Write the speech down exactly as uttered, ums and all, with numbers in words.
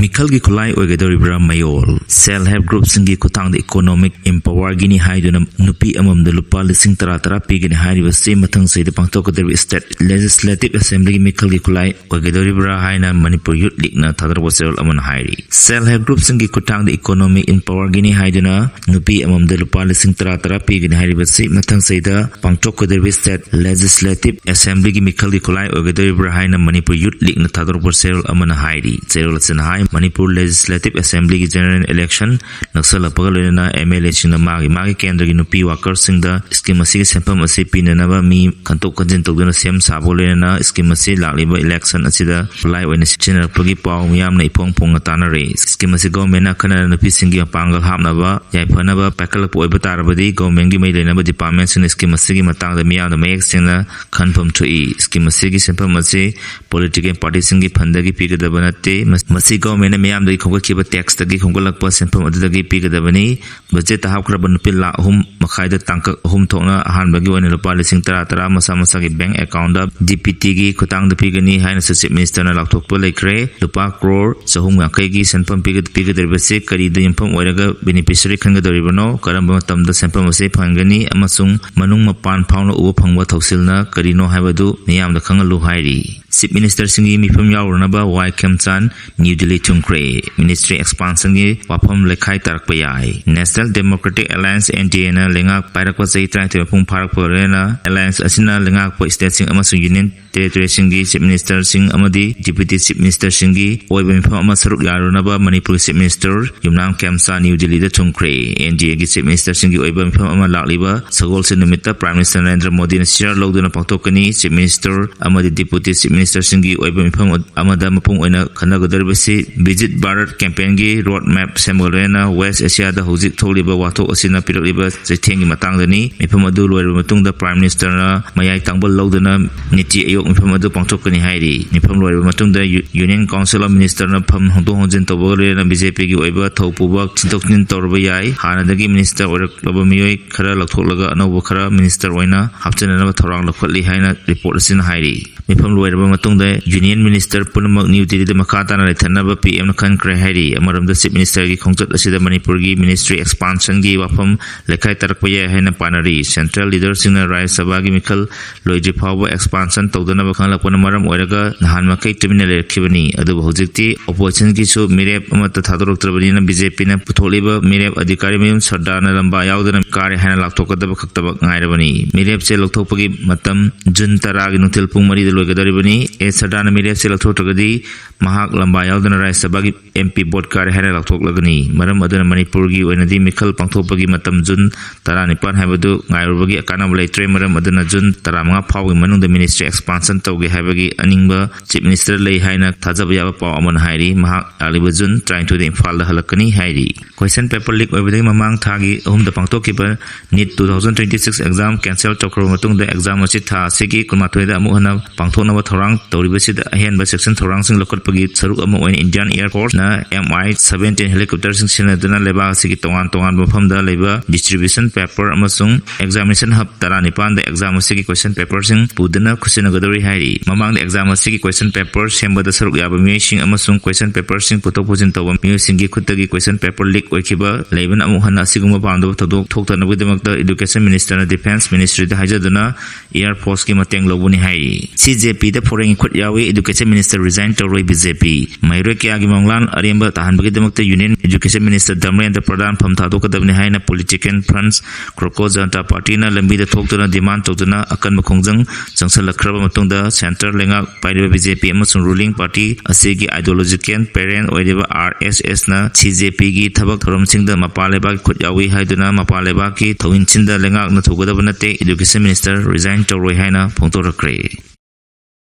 ꯃꯤꯈꯜꯒꯤ ꯈꯨꯠꯂꯥꯏ ꯑꯣꯏꯒꯗꯧꯔꯤꯕ꯭ꯔꯥ ꯃꯌꯣꯜ? Self help group ꯁꯤꯡꯒꯤ ꯈꯨꯠꯊꯥꯡꯗ economic empower ꯒꯤꯅꯤ ꯍꯥꯏꯗꯨꯅ ꯅꯨꯄꯤ ꯑꯃꯃꯝꯗ ꯂꯨꯄꯥ ꯂꯤꯁꯤꯡ ꯇꯔꯥ ꯇꯔꯥ ꯄꯤꯒꯅꯤ ꯍꯥꯏꯔꯤꯕꯁꯤ ꯃꯊꯪ ꯆꯍꯤꯗ ꯄꯥꯡꯊꯣꯛꯀꯗꯧꯔꯤꯕ state legislative assembly ꯒꯤ ꯃꯤꯈꯜꯒꯤ ꯈꯨꯠꯂꯥꯏ ꯑꯣꯏꯒꯗꯧꯔꯤꯕ꯭ꯔꯥ ꯍꯥꯏꯅ ꯃꯅꯤꯄꯨꯔ ꯌꯨꯠ ꯂꯤꯒꯅ ꯊꯥꯗꯣꯔꯛꯄ ꯆꯦꯔꯣꯜ ꯑꯃꯅ ꯍꯥꯏꯔꯤ꯫ Self help group ꯁꯤꯡꯒꯤ ꯈꯨꯠꯊꯥꯡꯗ economic empower ꯒꯤꯅꯤ ꯍꯥꯏꯗꯨꯅ ꯅꯨꯄꯤ ꯑꯃꯃꯝꯗ ꯂꯨꯄꯥ ꯂꯤꯁꯤꯡ ꯇꯔꯥ ꯇꯔꯥ ꯄꯤꯒꯅꯤ ꯍꯥꯏꯔꯤꯕꯁꯤ ꯃꯊꯪ ꯆꯍꯤꯗ ꯄꯥꯡꯊꯣꯛꯀꯗꯧꯔꯤꯕ state legislative assembly ꯒꯤ ꯃꯤꯈꯜꯒꯤ ꯈꯨꯠꯂꯥꯏ ꯑꯣꯏꯒꯗꯧꯔꯤꯕ꯭ꯔꯥ ꯍꯥꯏꯅ ꯃꯅꯤꯄꯨꯔ ꯌꯨꯠ ꯂꯤꯒꯅ ꯊꯥꯗꯣꯔꯛꯄ ꯆꯦꯔꯣꯜ ꯑꯃꯅ ꯍꯥꯏꯔꯤ꯫ ꯆꯦꯔꯣꯜ ꯑꯁꯤꯅ ꯍꯥꯏ, ꯃꯅꯤꯄꯨꯔ legislative assembly ꯒꯤ general election ꯅꯛꯁꯜꯂꯛꯄꯒ ꯂꯣꯏꯅꯅ M L A ꯁꯤꯡꯅ ꯃꯥꯒꯤ ꯃꯥꯒꯤ ꯀꯦꯟꯗ꯭ꯔꯒꯤ ꯅꯨꯄꯤ worker ꯁꯤꯡꯗ scheme ꯑꯁꯤꯒꯤ ꯁꯦꯟꯐꯝ ꯑꯁꯤ ꯄꯤꯅꯅꯕ ꯃꯤ ꯈꯟꯗꯣꯛ ꯈꯟꯖꯤꯟ ꯇꯧꯗꯨꯅ ꯁꯦꯝ ꯁꯥꯕꯒ ꯂꯣꯏꯅꯅ scheme ꯑꯁꯤ ꯂꯥꯛꯂꯤꯕ election ꯑꯁꯤꯗ ꯈꯨꯠꯂꯥꯏ ꯑꯣꯏꯅ ꯁꯤꯖꯤꯟꯅꯔꯛꯄꯒꯤ ꯄꯥꯎ ꯃꯤꯌꯥꯝꯅ ꯏꯐꯣꯡ ꯐꯣꯡꯅ ꯇꯥꯅꯔꯤ꯫ Scheme ꯑꯁꯤ government ꯅ ꯑꯈꯟꯅꯅ ꯅꯨꯄꯤꯁꯤꯡꯒꯤ ꯃꯄꯥꯡꯒꯜ ꯍꯥꯞꯅꯕ, ꯌꯥꯏꯐꯅꯕ ꯄꯥꯏꯈꯠꯂꯛꯄ ꯑꯣꯏꯕ ꯇꯥꯔꯕꯗꯤ government ꯒꯤ ꯃꯔꯤ ꯂꯩꯅꯕ department ꯁꯤꯡꯅ scheme ꯑꯁꯤꯒꯤ ꯃꯇꯥꯡꯗ ꯃꯤꯌꯥꯝꯗ ꯃꯌꯦꯛ ꯁꯦꯡꯅ ꯈꯟꯐꯝ ꯊꯣꯛꯏ꯫ Scheme ꯑꯁꯤꯒꯤ ꯁꯦꯟꯐꯝ ꯑꯁꯤ political party ꯁꯤꯡꯒꯤ fund ꯗꯒꯤ ꯄꯤꯒꯗꯕ ꯅꯠꯇꯦ꯫ ꯃꯁ-, ꯃꯁꯤ government ꯅ ꯃꯤꯌꯥꯝꯗꯒꯤ ꯈꯣꯝꯒꯠꯈꯤꯕ tax ꯇꯒꯤ ꯈꯣꯝꯒꯠꯂꯛꯄ ꯁꯦꯟꯐꯝ ꯑꯗꯨꯗꯒꯤ ꯄꯤꯒꯗꯕꯅꯤ꯫ Budget ꯇ ꯍꯥꯞꯈ꯭ꯔꯕ ꯅꯨꯄꯤ ꯂꯥꯈ ꯑꯍꯨꯝ ꯃꯈꯥꯏꯗ ꯇꯥꯡꯀꯛ ꯑꯍꯨꯝ ꯊꯣꯛꯅ ꯑꯍꯥꯟꯕꯒꯤ ꯑꯣꯏꯅ ꯂꯨꯄꯥ ꯂꯤꯁꯤꯡ ꯇꯔꯥ ꯇꯔꯥ ꯃꯁꯥ ꯃꯁꯥꯒꯤ bank account ꯗ D B T ꯒꯤ ꯈꯨꯠꯊꯥꯡꯗ ꯄꯤꯒꯅꯤ ꯍꯥꯏꯅꯁꯨ Chief Minister ꯅ ꯂꯥꯎꯊꯣꯛꯄ ꯂꯩꯈ꯭ꯔꯦ꯫ ꯂꯨꯄꯥ ꯀ꯭ꯔꯣꯔ ꯆꯍꯨꯝ ꯌꯥꯡꯈꯩꯒꯤ ꯁꯦꯟꯐꯝ ꯄꯤꯒ-, ꯄꯤꯒꯗꯧꯔꯤꯕꯁꯤ ꯀꯔꯤꯗ ꯌꯨꯝꯐꯝ ꯑꯣꯏꯔꯒ beneficiary ꯈꯟꯒꯗꯧꯔꯤꯕꯅꯣ? ꯀꯔꯝꯕ ꯃꯇꯝꯗ ꯁꯦꯟꯐꯝ ꯑꯁꯤ ꯐꯪꯒꯅꯤ? ꯑꯃꯁꯨꯡ ꯃꯅꯨꯡ ꯃꯄꯥꯟ ꯐꯥꯎꯅ ꯎꯕ ꯐꯪꯕ ꯊꯧꯁꯤꯜꯅ ꯀꯔꯤꯅꯣ ꯍꯥꯏꯕꯗꯨ ꯃꯤꯌꯥꯝꯗ ꯈꯪꯍꯜꯂꯨ ꯍꯥꯏꯔꯤ꯫ Chief Minister ꯁꯤꯡꯒꯤ ꯃꯤꯐꯝ ꯌꯥꯎꯔꯨꯅꯕ ꯋꯥꯏ ꯈꯦꯝꯆꯥꯟ ꯅ꯭ꯌꯨ ꯗꯤꯜꯂꯤ ꯊꯨꯡꯈ꯭ꯔꯦ꯫ Ministry expansion ꯒꯤ ꯋꯥꯐꯝ ꯂꯩꯈꯥꯏ ꯇꯥꯔꯛꯄ ꯌꯥꯏ꯫ National Democratic Alliance, N D A ꯅ ꯂꯩꯉꯥꯛ ꯄꯥꯏꯔꯛꯄ ꯆꯍꯤ ꯇꯔꯥꯅꯤꯊꯣꯏ ꯃꯄꯨꯡ ꯐꯥꯔꯛꯄ ꯂꯣꯏꯅꯅ alliance ꯑꯁꯤꯅ ꯂꯩꯉꯥꯛꯄ state ꯁꯤꯡ ꯑꯃꯁꯨꯡ union territory ꯁꯤꯡꯒꯤ Chief Minister ꯁꯤꯡ ꯑꯃꯗꯤ Deputy Chief Minister ꯁꯤꯡꯒꯤ ꯑꯣꯏꯕ ꯃꯤꯐꯝ ꯑꯃ ꯁꯔꯨꯛ ꯌꯥꯔꯨꯅꯕ ꯃꯅꯤꯄꯨꯔꯒꯤ Chief Minister ꯌꯨꯝꯅꯥꯝ ꯈꯦꯝꯆꯥꯟ ꯅ꯭ꯌꯨ ꯗꯤꯜꯂꯤꯗ ꯊꯨꯡꯈ꯭ꯔꯦ꯫ N D A ꯒꯤ Chief Minister ꯁꯤꯡꯒꯤ ꯑꯣꯏꯕ ꯃꯤꯐꯝ ꯑꯃ ꯂꯥꯛꯂꯤꯕ ꯁꯒꯣꯜꯁꯦꯟ ꯅꯨꯃꯤꯠꯇ Prime Minister ꯅꯔꯦꯟꯗ꯭ꯔ ꯃꯣꯗꯤꯅ chair ꯂꯧꯗꯨꯅ ꯄꯥꯡꯊꯣꯛꯀꯅꯤ꯫ Chief Minister ꯑꯃꯗꯤ Deputy Chief Minister ꯁꯤꯡꯒꯤ ꯑꯣꯏꯕ ꯃꯤꯐꯝ ꯑꯃꯗ ꯃꯄꯨꯡ ꯑꯣꯏꯅ ꯈꯟꯅꯒꯗꯧꯔꯤꯕꯁꯤ Visit Bharat campaign ꯒꯤ road map ꯁꯦꯝꯕꯒ ꯂꯣꯏꯅꯅ West Asia ꯗ ꯍꯧꯖꯤꯛ ꯊꯣꯛꯂꯤꯕ ꯋꯥꯊꯣꯛ ꯑꯁꯤꯅ ꯄꯤꯔꯛꯂꯤꯕ ꯆꯩꯊꯦꯡꯒꯤ ꯃꯇꯥꯡꯗꯅꯤ꯫ ꯃꯤꯐꯝ ꯑꯗꯨ ꯂꯣꯏꯔꯕ ꯃꯇꯨꯡꯗ Prime Minister ꯅ ꯃꯌꯥꯏ ꯇꯥꯡꯕ ꯂꯧꯗꯨꯅ ꯅꯤꯇꯤ ꯑꯌꯣꯒ ꯃꯤꯐꯝ ꯑꯗꯨ ꯄꯥꯡꯊꯣꯛꯀꯅꯤ ꯍꯥꯏꯔꯤ꯫ ꯃꯤꯐꯝ ꯂꯣꯏꯔꯕ ꯃꯇꯨꯡꯗ U-, Union Council of Minister ꯅ ꯐꯝ ꯍꯣꯡꯗꯣꯛ ꯍꯣꯡꯖꯤꯟ ꯇꯧꯕꯒ ꯂꯣꯏꯅꯅ B J P ꯒꯤ ꯑꯣꯏꯕ ꯊꯧ ꯄꯨꯕ ꯁꯤꯟꯗꯣꯛ ꯁꯤꯟꯖꯤꯟ ꯇꯧꯔꯕ ꯌꯥꯏ꯫ ꯍꯥꯟꯅꯗꯒꯤ minister ꯑꯣꯏꯔꯛꯂꯕ ꯃꯤꯑꯣꯏ ꯈꯔ ꯂꯧꯊꯣꯛꯂꯒ ꯑꯅꯧꯕ ꯈꯔ minister ꯑꯣꯏꯅ ꯍꯥꯞꯆꯤꯟꯅꯅꯕ ꯊꯧꯔꯥꯡ ꯂꯧꯈꯠꯂꯤ ꯍꯥꯏꯅ report ꯑꯁꯤꯅ ꯍꯥꯏꯔꯤ꯫ ꯃꯤꯐꯝ ꯂꯣꯏꯔꯕ ꯃꯇꯨꯡꯗ Union Minister ꯄꯨꯝꯅꯃꯛ ꯅ꯭ꯌꯨ ꯗꯤꯜꯂꯤꯗ ꯃꯈꯥ ꯇꯥꯅ ꯂꯩꯊꯅꯕ ꯄꯤ ꯑꯦꯝꯅ ꯈꯟꯈ꯭ꯔꯦ ꯍꯥꯏꯔꯤ꯫ ꯑꯃꯔꯣꯝꯗ Chief Ministerꯒꯤ ꯈꯣꯡꯆꯠ ꯑꯁꯤꯗ ꯃꯅꯤꯄꯨꯔꯒꯤ Ministry expansionꯒꯤ ꯋꯥꯐꯝ ꯂꯩꯈꯥꯏ ꯇꯥꯔꯛꯄ ꯌꯥꯏ ꯍꯥꯏꯅ ꯄꯥꯅꯔꯤ꯫ Central leaderꯁꯤꯡꯅ ꯔꯥꯖ꯭ꯌ ꯁꯚꯥꯒꯤ ꯃꯤꯈꯜ ꯂꯣꯏꯗ꯭ꯔꯤ ꯐꯥꯎꯕ expansion ꯇꯧꯗꯅꯕ ꯈꯪꯂꯛꯄꯅ ꯃꯔꯝ ꯑꯣꯏꯔꯒ ꯅꯍꯥꯟ ꯃꯈꯩ ꯇꯨꯃꯤꯟꯅ ꯂꯩꯔꯛꯈꯤꯕꯅꯤ꯫ ꯑꯗꯨꯕꯨ ꯍꯧꯖꯤꯛꯇꯤ oppositionꯒꯤꯁꯨ ꯃꯤꯔꯦꯞ ꯑꯃꯠꯇ ꯊꯥꯗꯣꯔꯛꯇ꯭ꯔꯕꯅꯤꯅ BJPꯅ ꯄꯨꯊꯣꯛꯂꯤꯕ ꯃꯤꯔꯦꯞ ꯑꯙꯤꯀꯥꯔꯤ ꯃꯌꯨꯝ ꯁꯔꯗꯥꯔꯅ ꯂꯝꯕꯥ ꯌꯥꯎꯗꯅ ꯀꯥꯔꯦ ꯍꯥꯏꯅ ꯂꯥꯎꯊꯣꯛꯀꯗꯕ ꯈꯛꯇꯃꯛ ꯉꯥꯏꯔꯕꯅꯤ꯫ ꯃꯤꯔꯦꯞꯁꯦ ꯂꯧꯊꯣꯛꯄꯒꯤ ꯃꯇꯝ ꯖꯨꯟ ꯇꯔꯥꯒꯤ ꯅꯨꯡꯊꯤꯜ ꯄꯨꯡ ꯃꯔꯤꯗ ꯂꯣꯏꯒꯗꯧꯔꯤꯕꯅꯤ꯫ ꯑꯦ ꯁꯔꯗꯥꯔꯅ ꯃꯤꯔꯦꯞꯁꯦ ꯂꯧꯊꯣꯛꯇ꯭ꯔꯒꯗꯤ ꯃꯍꯥꯛ ꯂꯝꯕꯥ ꯌꯥꯎꯗꯅ ꯔꯥꯖ꯭ꯌ ꯁꯚꯥꯒꯤ MP vote ꯀꯥꯔꯦ ꯍꯥꯏꯅ ꯂꯥꯎꯊꯣꯛꯂꯒꯅꯤ꯫ ꯃꯔꯝ ꯑꯗꯨꯅ ꯃꯅꯤꯄꯨꯔꯒꯤ ꯑꯣꯏꯅꯗꯤ ꯃꯤꯈꯜ ꯄꯥꯡꯊꯣꯛꯄꯒꯤ ꯃꯇꯝ ꯖꯨꯟ ꯇꯔꯥꯅꯤꯄꯥꯟ ꯍꯥꯏꯕꯗꯨ ꯉꯥꯏꯔꯨꯕꯒꯤ ꯑꯀꯥꯟꯅꯕ ꯂꯩꯇ꯭ꯔꯦ꯫ ꯃꯔꯝ ꯑꯗꯨꯅ ꯖꯨꯟ ꯇꯔꯥꯃꯉꯥ ꯐꯥꯎꯒꯤ ꯃꯅꯨꯡꯗ Ministry expansion ꯇꯧꯒꯦ ꯍꯥꯏꯕꯒꯤ ꯑꯅꯤꯡꯕ Chief Minister ꯂꯩ ꯍꯥꯏꯅ ꯊꯥꯖꯕ ꯌꯥꯕ ꯄꯥꯎ ꯑꯃꯅ ꯍꯥꯏꯔꯤ꯫ ꯃꯍꯥꯛ ꯂꯥꯛꯂꯤꯕ ꯖꯨꯟ ꯇꯔꯥꯅꯤꯊꯣꯏꯗ ꯏꯝꯐꯥꯜꯗ ꯍꯜꯂꯛꯀꯅꯤ ꯍꯥꯏꯔꯤ꯫ Question paper leak ꯑꯣꯏꯕꯗꯒꯤ ꯃꯃꯥꯡ ꯊꯥꯒꯤ ꯑꯍꯨꯝꯗ ꯄꯥꯡꯊꯣꯛꯈꯤꯕ NEET two thousand twenty six exam cancel ꯇꯧꯈ꯭ꯔꯕ ꯃꯇꯨꯡꯗ exam ꯑꯁꯤ ꯊꯥ ꯑꯁꯤꯒꯤ ꯀꯨꯟꯃꯥꯊꯣꯏꯗ ꯑꯃꯨꯛ ꯍꯟꯅ ꯄꯥꯡꯊꯣꯛꯅꯕ ꯊꯧꯔꯥꯡ ꯇꯧꯔꯤꯕꯁꯤꯗ ꯑꯍꯦꯟꯕ section ꯊꯧꯔꯥꯡꯁꯤꯡ ꯂꯧꯈꯠꯄꯒꯤ ꯁꯔꯨꯛ ꯑꯃ ꯑꯣꯏꯅ Indian Air Forceꯅ MI seventeen helicopterꯁꯤꯡ ꯁꯤꯖꯤꯟꯅꯗꯨꯅ ꯂꯩꯕꯥꯛ ꯑꯁꯤꯒꯤ ꯇꯣꯉꯥꯟ ꯇꯣꯉꯥꯟꯕ ꯃꯐꯝꯗ ꯂꯩꯕ distribution paper ꯑꯃꯁꯨꯡ examination hub ꯇꯔꯥꯅꯤꯄꯥꯟꯗ exam ꯑꯁꯤꯒꯤ question paperꯁꯤꯡ ꯄꯨꯗꯨꯅ ꯈꯨꯠꯁꯤꯟꯅꯒꯗꯧꯔꯤ ꯍꯥꯏꯔꯤ꯫ ꯃꯃꯥꯡꯗ exam ꯑꯁꯤꯒꯤ question paper ꯁꯦꯝꯕꯗ ꯁꯔꯨꯛ ꯌꯥꯕ ꯃꯤꯑꯣꯏꯁꯤꯡ ꯑꯃꯁꯨꯡ question paperꯁꯤꯡ ꯄꯨꯊꯣꯛ ꯄꯨꯁꯤꯟ ꯇꯧꯕ ꯃꯤꯑꯣꯏꯁꯤꯡꯒꯤ ꯈꯨꯠꯇꯒꯤ question paper leak ꯑꯣꯏꯈꯤꯕ ꯂꯩꯕꯅ ꯑꯃꯨꯛ ꯍꯟꯅ ꯑꯁꯤꯒꯨꯝꯕ ꯄꯥꯝꯗꯕ ꯊꯧꯗꯣꯛ ꯊꯣꯛꯇꯅꯕꯒꯤꯗꯃꯛꯇ Education Ministerꯅ Defence Ministryꯗ ꯍꯥꯏꯖꯗꯨꯅ Air Forceꯀꯤ ꯃꯇꯦꯡ ꯂꯧꯕꯅꯤ ꯍꯥꯏꯔꯤ꯫ CJPꯗ foreignꯒꯤ ꯈꯨꯠ ꯌꯥꯎꯏ, Education Minister resign ꯇꯧꯔꯣꯏ BJP꯫ ꯃꯍꯩꯔꯣꯏ ꯀꯌꯥꯒꯤ ꯃꯪꯂꯥꯟ ꯑꯔꯦꯝꯕ ꯇꯥꯍꯟꯕꯒꯤꯗꯃꯛꯇ Union Education Minister ꯙꯔꯃꯦꯟꯗ꯭ꯔ ꯄ꯭ꯔꯙꯥꯟ ꯐꯝ ꯊꯥꯗꯣꯛꯀꯗꯕꯅꯤ ꯍꯥꯏꯅ Political Front Kharkho Janata Partyꯅ ꯂꯝꯕꯤꯗ ꯊꯣꯛꯇꯨꯅ demand ꯇꯧꯗꯨꯅ ꯑꯀꯟꯕ ꯈꯣꯡꯖꯪ ꯆꯪꯁꯤꯜꯂꯛꯈ꯭ꯔꯕ ꯃꯇꯨꯡꯗ centre ꯂꯩꯉꯥꯛ ꯄꯥꯏꯔꯤꯕ BJP ꯑꯃꯁꯨꯡ ruling party ꯑꯁꯤꯒꯤ ideological parent ꯑꯣꯏꯔꯤꯕ RSSꯅ CJPꯒꯤ ꯊꯕꯛ ꯊꯧꯔꯝꯁꯤꯡꯗ ꯃꯄꯥꯟ ꯂꯩꯕꯥꯛꯀꯤ ꯈꯨꯠ ꯌꯥꯎꯏ ꯍꯥꯏꯗꯨꯅ ꯃꯄꯥꯟ ꯂꯩꯕꯥꯛꯀꯤ ꯊꯧꯃꯤꯟꯁꯤꯡꯗ ꯂꯩꯉꯥꯛꯅ ꯊꯧꯒꯗꯕ ꯅꯠꯇꯦ, Education Minister resign ꯇꯧꯔꯣꯏ ꯍꯥꯏꯅ ꯐꯣꯡꯗꯣꯔꯛꯈ꯭ꯔꯦ꯫